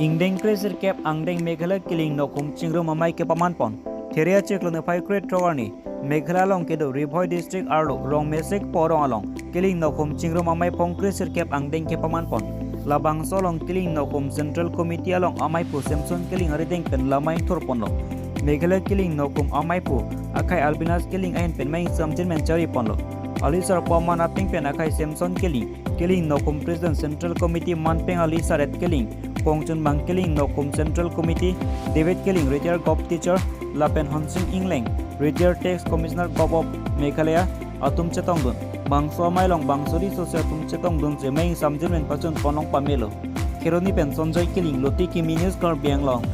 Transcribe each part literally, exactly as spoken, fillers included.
Ingdeng kresirkep angdeng Meghalaya Kiling Nokhum chingrum amei kepaman pon. There achiklo niphai krethrok arni Meghalaya along kedo Ri Bhoi district arlo Rongmesik porong along Kiling Nokhum chingrum amei phong kresirkep angdeng kepaman pon. Labangso along Kiling Nokhum Central Committee along amei pu Samson Kiling arideng pen lamei thur ponlo. Meghalaya Kiling Nokhum amei pu akhai Albinas Kiling ahin pen mei samjin men chari ponlo. Alisar paman ateng pen akhai Samson Kiling, Kiling Nokhum President Central Committee manpeng alisar et Kiling, Kongchunbang Kiling Nokhum Central Committee, David Kiling retired gov teacher, lapen Honsing Ingleng retired tax commissioner gov of Meghalaya atum chetongdun. Bangso amei along bangso riso si atum chetongdun si mei samjin men pachun ponlong pamelo. Kheroni pen Sonjoy Kiling, Loti Kimi News, Karbi Anglong.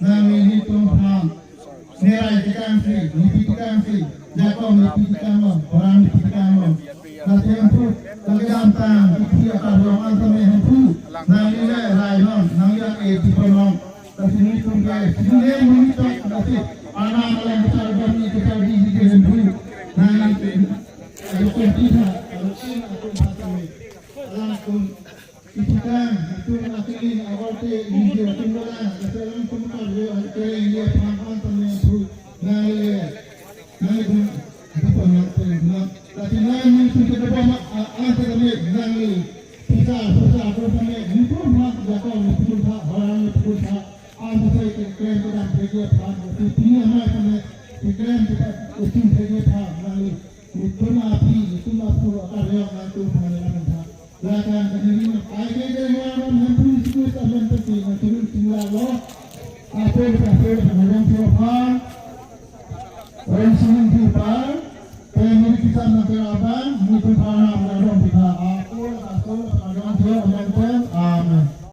Nangli nelitum aphan nerai tekangsi, nepi tekangsi, jakong nepi tekanglo, orang nepi tekanglo. Lasi Hemphu, lake damtang, isi akar long an tame Hemphu, nangli le rai non, nangli ang e di pon long. Lasi nelitum ke, sini monitor, lasi anak alam besar bani besar di di Hemphu. Nangli, ayo kerja, ayo kerja, ayo kerja, ayo kerja. Itikang, itum akiling, awal te, injil, atum bola, lasi alam tum karyo, akhirnya dia paham tentang yang tu, nangli, nangli tum, itu paham tu, nang, lasi nangli tum kita paham, ah, ah, kita ni, nangli, pisa, pisa, pisa ni, itu paham, jakong, itu paham, barang, itu paham, ah, masa itu, keren, kita, kita paham, itu, ini, ama, kita, keren, kita, itu, kita paham, nangli, itu, api, itu, apu, akar, yang, itu, paham, yang, paham. Lakan kami ini, ai ke ke yang, yang, yang, pun, itu, kita, yang, penting, yang, turun, tinggal, loh. Apa, apa, apa, yang, apa, orang sini, apa,